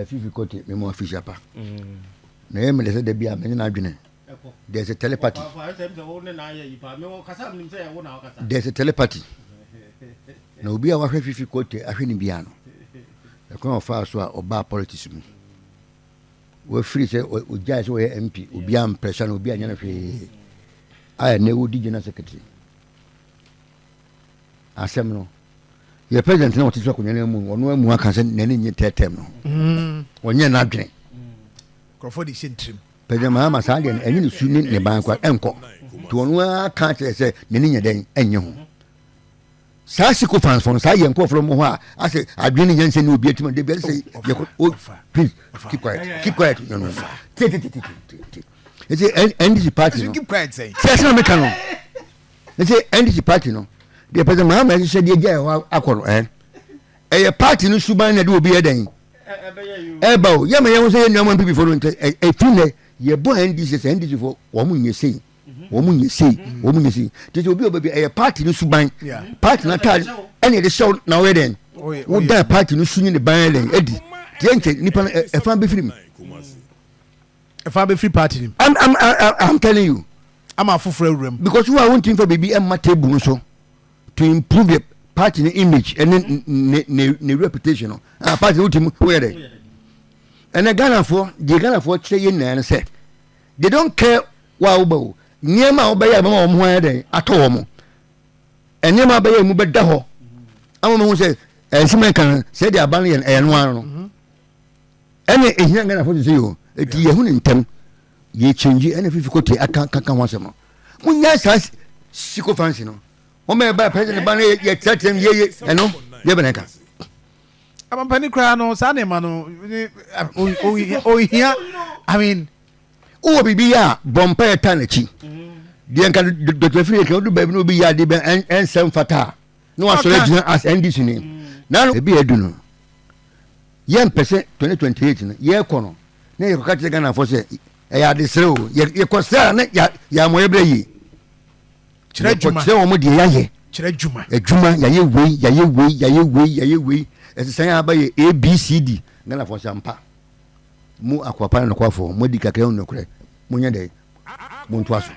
Fifi Kote, mema official pa. Na ɛyɛ mede sɛ da bi a mene no adwene. There's a telepathy. There's a telepathy. Na obi a wahwɛ Fifi Kote ahwɛ ne bia no, ɛkwan ɔfaa so a ɔbaa politics mu. Wafiri sɛ ɔgyae sɛ ɔyɛ MP, obi amprɛsa no, obi anyɛ no hwee. A ɛnɛ wodi general secretary. Asɛm no, yɛ president na ɔte so akonnwa no mu, ɔno amu aka sɛ n'ani nye tɛɛtɛm no. Ɔnyɛ n'adwene. Nkurɔfoɔ de hyɛ ntirim. President Mahama saa deɛ no, ɛnyɛ ne su ne ne ban kora ɛnkɔ. Nti ɔno ara ka kyerɛ sɛ n'ani nyɛ dɛn ɛnyɛ ho. Saa sycophants fo no, saa yɛ nkurɔfoɔ mu hɔ a asɛ adwene ne nyansa ne obi atim de bi sɛ yɛ o, please keep quiet, keep quiet, no no no, tie tie tie tie tie. Ɛsɛ NDC party no keep quiet sɛ. Sɛ ɛsɛ na meka no, ɛsɛ NDC party no deɛ President Mahama ɛhyehyɛ deɛ gya ɛhɔ akɔ no, ɛyɛ party no suban na de obi yɛ dɛn ɛba o. Yɛma yɛn ho sɛ yɛn nuanom NPP fo no nkyɛn ɛfi nɛ yɛbɔ NDC sɛ NDC fo wɔn mo nyɛ sei, wɔn mo nyɛ sei, wɔn mo nyɛ sei. Te sɛ obi a ɔbɛ bi ɛyɛ party no suban, party no ataade ɛna yɛde hyɛw na ɔyɛ dɛn wodan party no su ne ne ban yɛ dɛn adi tiɛ nkyɛn nipa no ɛfa bɛfiri mu. Ɛfa bɛfiri party no. I'm telling you. Ama afoforɔ awura mu. Because wo a wontumi fa biribi ɛmma table no so to improve the party no image ɛne ne reputation no, ah, party no wotumi woyɛ dɛ. Ɛnɛ Ghanafoɔ deɛ, Ghanafoɔ kyerɛ yɛn nyinaa no sɛ they don't care wa a woba o, nneɛma a wobɛyɛ a bɛma wɔn ho ayɛ dɛn atɔ wɔn, nneɛma a bɛyɛ mu bɛda hɔ ama wɔn ho sɛ ɛnsɛm ɛnka no sɛ deɛ aba no yɛ ɛyɛ no ara no. Ɛne ehia Ghanafoɔ sɛ yi o, eti yɛhu ne ntɛm yɛ change. Ɛne Fifi Kote aka kaka ho asɛm no, munya saa sycophancy no, wɔn bɛyɛ ba president ba no yɛ kyerɛkyerɛ mu yeye, ɛno yɛ bɛn ka. Amampani koraa no, saa nneɛma no ohia, I mean. Wowɔ biribi yɛ a, bɔ mpa yɛ ta n'akyi deɛ nka Dr. Firi kan wodu baabi na obi yɛ adeɛ bɛ ɛnsɛm fata a na wasɔre agyina as NDC ni na ebi yɛ du no, yɛmpɛ sɛ 2028 no yɛrekɔ no na yɛkɔka kyerɛ Ghanafoɔ sɛ ɛyɛ adesrɛ o, yɛkɔ srɛ a na yɛamɔ yɛbrɛ yie. Kyerɛ adwuma. Yɛkɔkyerɛ wɔn deɛ yɛayɛ. Kyerɛ adwuma. Adwuma, yɛayɛ wei, yɛayɛ wei, yɛayɛ wei, yɛayɛ wei, ɛsesan aba yɛ ABCD. Ghanafoɔ sɛ ampa mo akoapa ne nokwafoɔ, moadi kakra ho nokorɛ, monyɛ dɛn, montoa so.